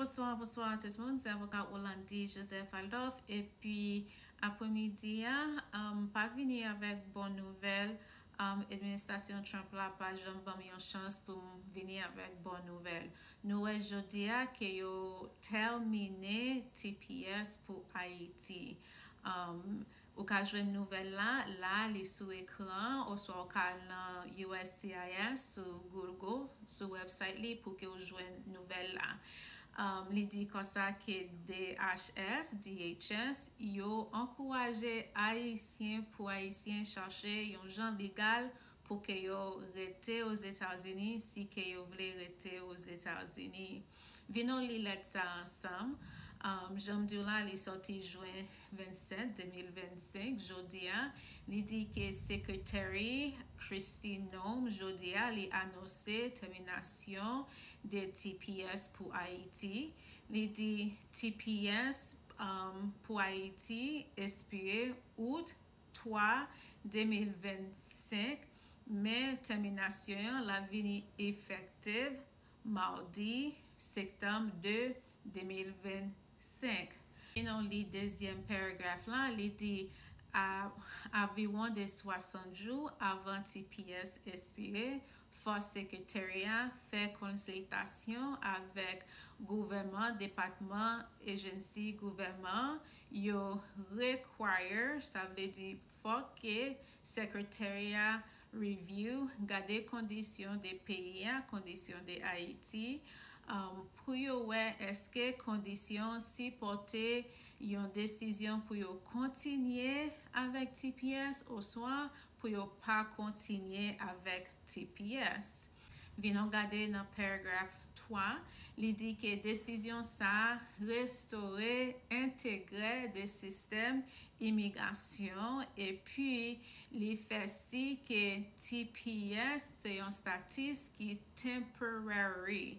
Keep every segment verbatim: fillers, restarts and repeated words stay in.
Bonswa, bonswa tout moun, se avoka Olandy Joseph Adolphe, epi apremidi a, um, pa vini avèk bon nouvèl, um, administrasyon Trump la pa janm ban m yon chans pou m vini avèk bon nouvèl. Nou wè jodi a ke yo tèmine T P S pou Ayiti. Um, Ou ka jwenn nouvèl la, la, li sou ekran, oswa ou ka al nan U S C I S sou Google, sou website li, pou ke w jwenn nouvèl la. Um, li di konsa ke D H S, D H S, yo ankouraje Ayisyen pou Ayisyen chache yon jan legal pou ke yo rete Ozetazini si ke yo vle rete Ozetazini. Vin nou li lèt sa ansanm. Um, jan m di w la, li sòti jen vennsèt, de mil vennsenk, jodi a. Li di ke Secretary Kristi Noem, jodi a, li anonse tèminasyon de T P S pou Ayiti. Li di T P S, um, pou Ayiti espire out twa, de mil vennsenk, men tèminasyon an la vini efektif madi, septanm de, de mil vennsenk. E nou li dezyèm paragraf la, li di, a, anviwon de swasant jou avan T P S espire, fò sekretarya fè konsiltasyon avèk gouvènman, depatman, ejensi gouvèman, yo require, sa vle di fòk ke sekretarya review, gade kondisyon de peyi a, kondisyon de Ayiti, um, pou yo wè èske kondisyon sipòte yon desizyon pou yo kontinye avèk T P S oswa pou yo pa kontinye avèk T P S. Vin nou gade nan paragraf twa, li di ke desizyon sa a restore entegre de sistèm imigrasyon, epi li fè si ke T P S se yon status ki temporary.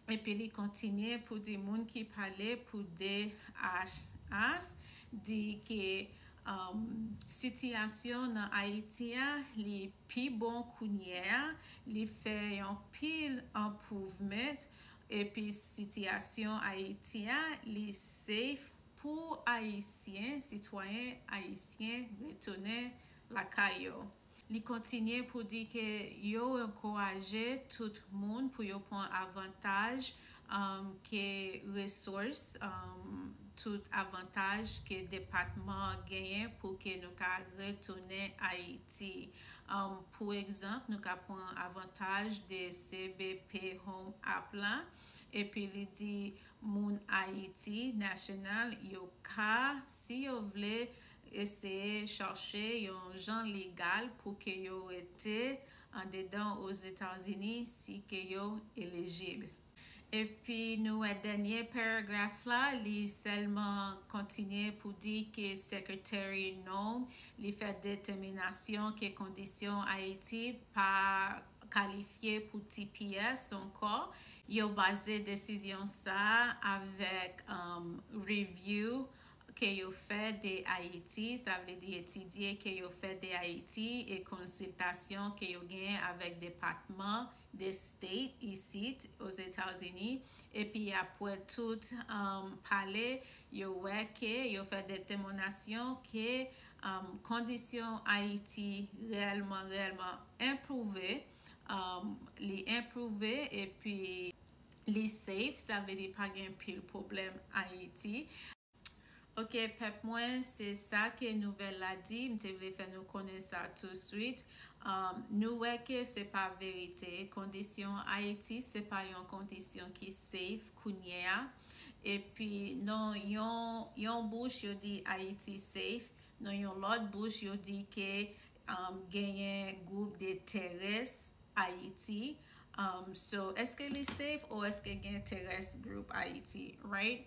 Epi li kontinye pou di moun ki pale pou D H S di ke, um, sitiyasyon nan Ayiti a, li pi bon kounye a, li fè yon pil improvement, epi sitiyasyon Ayiti a, li safe pou Ayisyen, sitwayen ayisyen retounen lakay yo. Li kontinye pou di ke yo ankouraje tout moun pou yo pran avantaj, um, ke resous, um, tout avantaj ke depatman genyen pou ke nou ka retounen Ayiti. Um, pou egzanp, nou ka pran avantaj de C B P Home App la, epi li di moun Ayiti nasyonal yo ka, si yo vle, eseye chache yon jan legal pou ke yo rete andedan Ozetazini si ke yo elijib. Epi nou wè dènye paragraf la, li sèlman kontinye pou di ke Secretary Noem, li fè detèminasyon ke kondisyon Ayiti pa kalifye pou T P S ankò. Yo baze desizyon sa a avèk, um, review ke yo fè de Ayiti, sa vle di etidye ke yo fè de Ayiti e konsiltasyon ke yo genyen avèk depatman de state isit Ozetazini. Epi apre tout, um, pale, yo wè ke yo fè detèminasyon ke, um, kondisyon Ayiti reyèlman, reyèlman enpwouve, um, li enpwouve epi li safe, sa vle di pa gen pil pwoblèm Ayiti. Ok, pèp mwen, se sa ke nouvèl la di, m te vle fè nou konnen sa touswit. Um, nou wè ke se pa verite, kondisyon Ayiti se pa yon kondisyon ki safe kounye a. Epi nan yon, yon bouch yo di Ayiti safe, nan yon lòt bouch yo di ke, um, genyen gwoup de terrorist Ayiti. Um, so, èske li safe ou èske gen terrorist group Ayiti, right?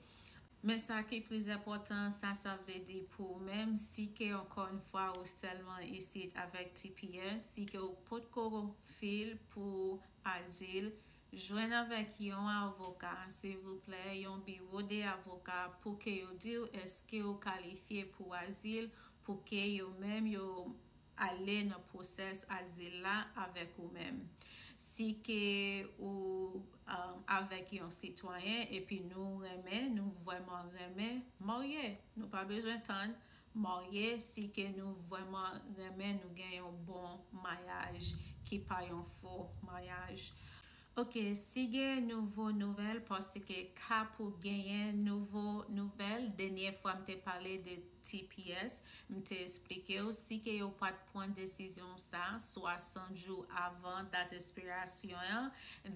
Men sa ki plis enpòtan, sa, sa vle di pou ou menm, si ke ankò yon fwa ou sèlman isit avèk T P S, si ke ou potko fil pou azil, jwenn avèk yon avoka, silvouplè, yon biwo de avoka pou ke yo di w èske ou kalifye pou azil, pou ke yo menm yo ale nan pwosès azil la avèk ou menm. Si ke ou um, avèk yon sitwayen epi nou renmen, nou vrèman renmen, marye. Nou pa bezwen tann, marye si ke nou vrèman renmen, nou gen yon bon mayaj ki pa yon fo mayaj. Ok, si gen nouvo nouvèl, paske ka pou genyen nouvo nouvèl, dènye fwa m te pale de T P S, m te esplike w si ke yo pa t pran desizyon sa swasant jou avan dat espirasyon an,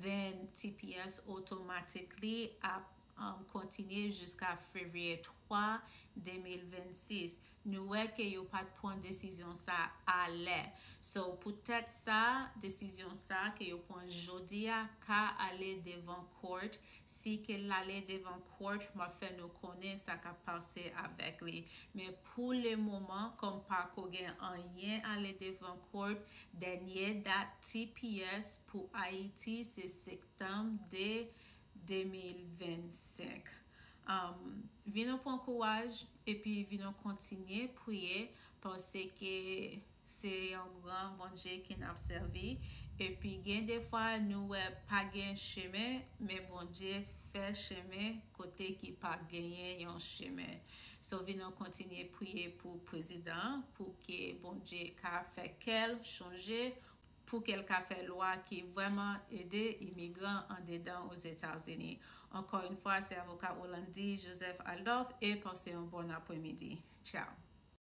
then T P S automatically ap um, kontinye jiska fevriye twa, de mil vennsis. Nou wè ke yo pa t pran desizyon sa alè. So, poutèt sa, desizyon sa ke yo pran jodi a ka ale devan court. Si ke l ale devan court, m ap fè nou konnen sa k ap pase avèk li. Men pou le moman, kòm pako gen anyen ale devan court, dènye dat T P S pou Ayiti se septanm de de mil vennsenk. Um, vin nou pran kouraj epi vin nou kontinye priye, paske se yon gran Bondye ke n ap sèvi. Epi gen defwa nou wè pa gen chemen, men Bondye fè chemen kote ki pa genyen yon chemen. So, vin nou kontinye priye pou prezidan an, pou ke Bondye ka fè kè l chanje, pou ke l ka fè lwa ki vrèman ede imigran andedan Ozetazini. Encore une fois, c'est avocat Orlandy Joseph Adolphe et passez un bon après-midi. Ciao.